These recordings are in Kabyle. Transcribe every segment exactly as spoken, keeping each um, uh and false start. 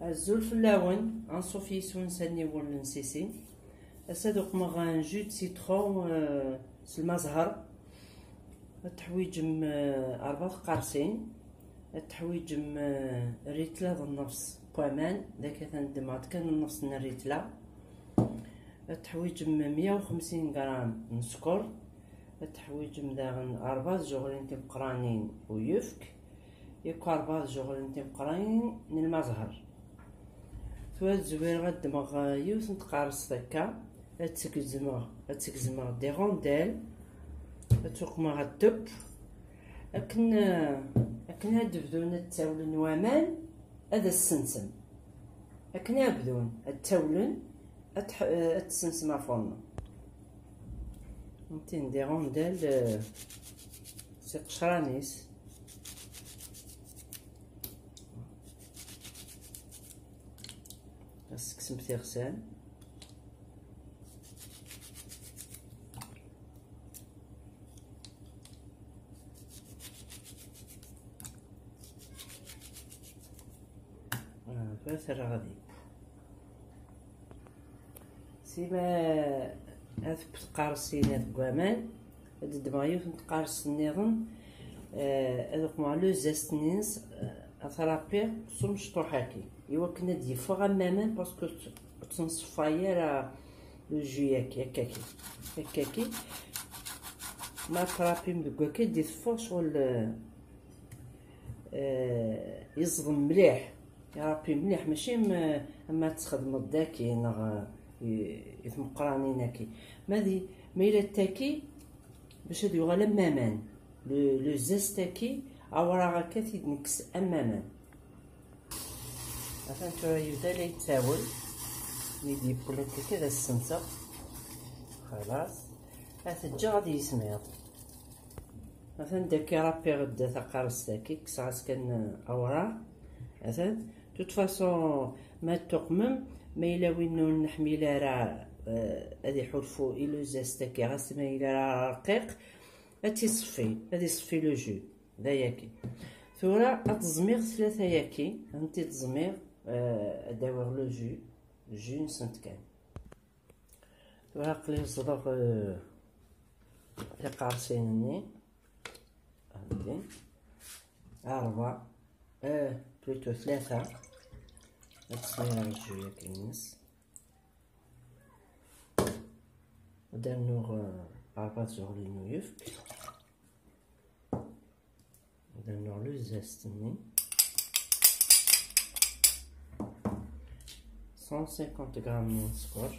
Azul fell-awen, anṣuf yis-wen s aniwel n Sisi. Ass-a ad uqmeɣ un jus de citron, euh, s lmazher. Ad teḥwiǧem, euh, ṛebɛa tqerṣin. Ad teḥwiǧem, euh, rritla d nnefṣ n waman, d akka atan ddmeɣ-d kan nnefṣ n rritla. Ad teḥwiǧem meyya u xemsin gram n sskeṛ. Ad teḥwiǧem daɣen ṛebɛa tjeɣlin timeqranin n uyefk, yakk ṛebɛa tjeɣlin timeqranin n lmazher. Tura ad zwireɣ, ad ddmeɣ, eh, yiwet n tqerṣt akka, ad tt-gezmeɣ, ad tt-gezmeɣ des rondelles, ad tt-uqmeɣ ɣer ddeb, akken, eh, akken ad d-bdun ad ttawlen waman, ad as-sensem. Akken ad bdun ad ttawlen, ad tḥ-, ad tessensem ɣef wannu. Ntin des rondelles, euh, s iqecran-is. Ad seksemt iɣsan. Ah, tura terra ɣer deg. Sima ad tewwet tqerṣin deg waman, ad ddmeɣ yiwet n tqerṣt nniḍen, eh, ad uqmeɣ le zeste-nni-ines, eh, ad t-rapiɣ s umecṭuḥ-agi, iwakken ad d-yeffeɣ am waman, parce que ur t-, ur t-nṣeffa ara le jus-agi, akkagi, akkagi. Ma trapim deg wakka, ad d-iteffeɣ ccɣel, eh, eh, yeẓdem mliḥ. Irapi mliḥ, mačči am, am ad txedmeḍ daki neɣ, eh, i, i tmeqqranin-aki. Ma di, ma yella d taki, bac ad yuɣal am waman. Le, le zeste-aki, awraɣ akka ad t-id-nekkes am waman. Atan tura yebda la yettawel. Mi d-yewwel akka, ad as-senseɣ. Xalaṣ. Ad t-ǧǧeɣ ad yismiḍ. Atan daki rapiɣ-d taqerst-agi, kkseɣ-as kan, eh, awraɣ. Atan, de toute façon, ma tuqmem, ma yella win ur neḥmil ara, eh, ad iḥulfu i le zeste-agi, ɣas ma yella ara rqiq, ad t-iṣeffi, ad iṣeffi le jus. D ayagi. Tura ad teẓmiɣ tlata-yagi, ad tent-id-ẓmiɣ, eh, ad d-awiɣ le jus, jus-nsent kan. Tura aql-i ẓḍeɣ, euh, tiqerṣin-nni. Ɛeddi. Ṛebɛa. Eh, plutôt tlata. Ad tesmireɣ jus-agi-ines. Ad rnuɣ, euh, ṛebɛa tjeɣlin n uyefk. Ad rnuɣ le zeste-nni. Cent cinquante grammes n sskeṛ.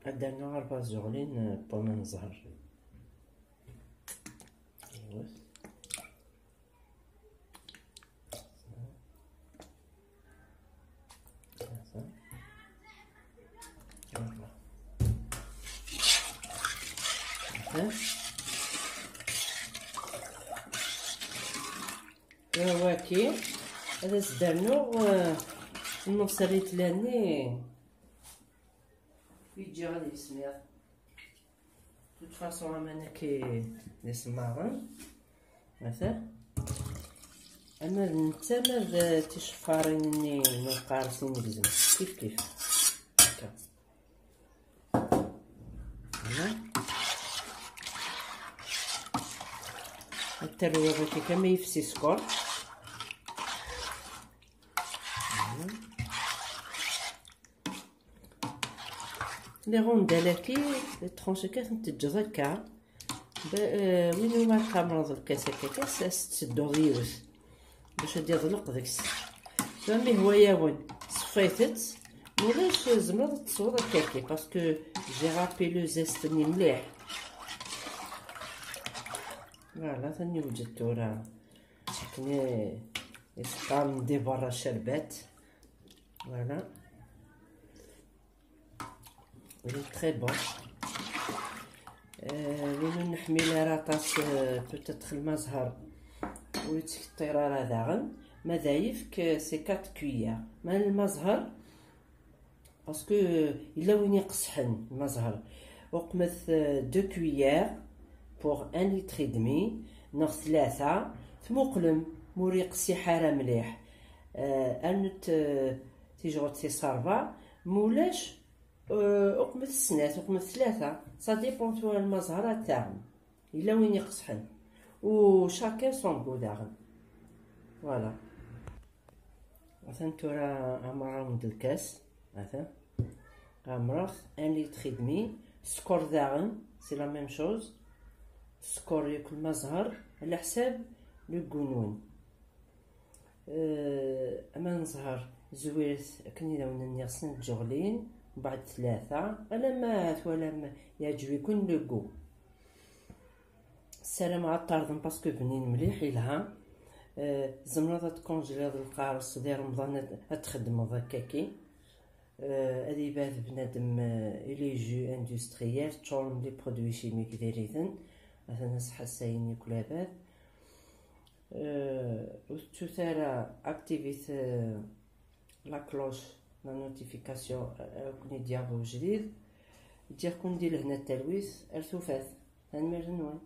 Ad rnuɣ ṛebɛa tjeɣlin n waman n zzheṛ. Yiwet. Waki, ad as-d-rnuɣ, eh, nnefṣ n rritla-nni i ǧǧiɣ ad yismiḍ. De toute façon, aman-agi d isemmaḍen. Ata. Ama d netta, ama d ticeffarin-nni n uqares i negzem. Kif kif. Akka. Voilà. Ad terwiḍ akka kama yefsi sskeṛ. Voilà. Les rondelles-agi, les tranches-agi, ad tent-teǧǧeḍ akka. Ba-, eh, win umi ad tamreḍ lkas akka, kas, ad s-tessedduḍ yiwet. Bac ad d-iḍleq deg-s. Tura mi hwa-yawen, ṣeffayet-tt. Ma ulac, tzemreḍ ad tesweḍ akka-agi, parce que j'ai râpé le zeste-nni mliḥ. Voilà, tani yewǧed tura. Akken i, i s-qqaren di berra ccerbat. Voilà. Il est très bon. Euh, win ur neḥmil ara aṭas, euh, peut-être lmazher ur yettkeṭṭir ara daɣen. Ma d ayefk, euh, c'est quatre cuillères. Ma lmazher, parce que, euh, yella win iqesḥen, lmazher. Uqmet, euh, deux cuillères pour un litre et demi, neɣ tlata, tmuqlem, ma ur yeqsiḥ ara mliḥ. Euh, anut euh, tijɣut tis ṛebɛa, mulac euh, uqmet snat, uqmet tlata, ça dépend tura lmazhar ad taɣem. Yella win iqesḥen. U chacun son goût daɣen. Voilà. Atan tura ɛemreɣ-awen-d lkas. Atan. Ɛemreɣ-t un litre et demi. Sskeṛ daɣen, c'est la même chose. Sskeṛ yakk lmazhar, ɛla ḥsab le goût-nwen. Euh, aman n zzher zwiret akken i d awen-nniɣ snat tjeɣlin, mbeɛd tlata, alamma twalam yeɛǧeb-iken le goût. Ssarameɣ ad t-terḍem parce que bnin mliḥ, yelha. Euh, tzemreḍ ad tkunjliḍ lqaṛes di Remḍan ad, ad txeddmeḍ akkaki. Euh, ad yebɛed bnadem euh, les jus industriels, ččuren les produits chimiques d iriden. Atan asḥasayen yakk labad. Euh, ur tettut ara, activit euh, la cloche, la notification, euh, ad ken-id-yaweḍ ujdid. Ǧǧiɣ-ken di lehna d talwit, ar tufat. Tanemmirt-nwen.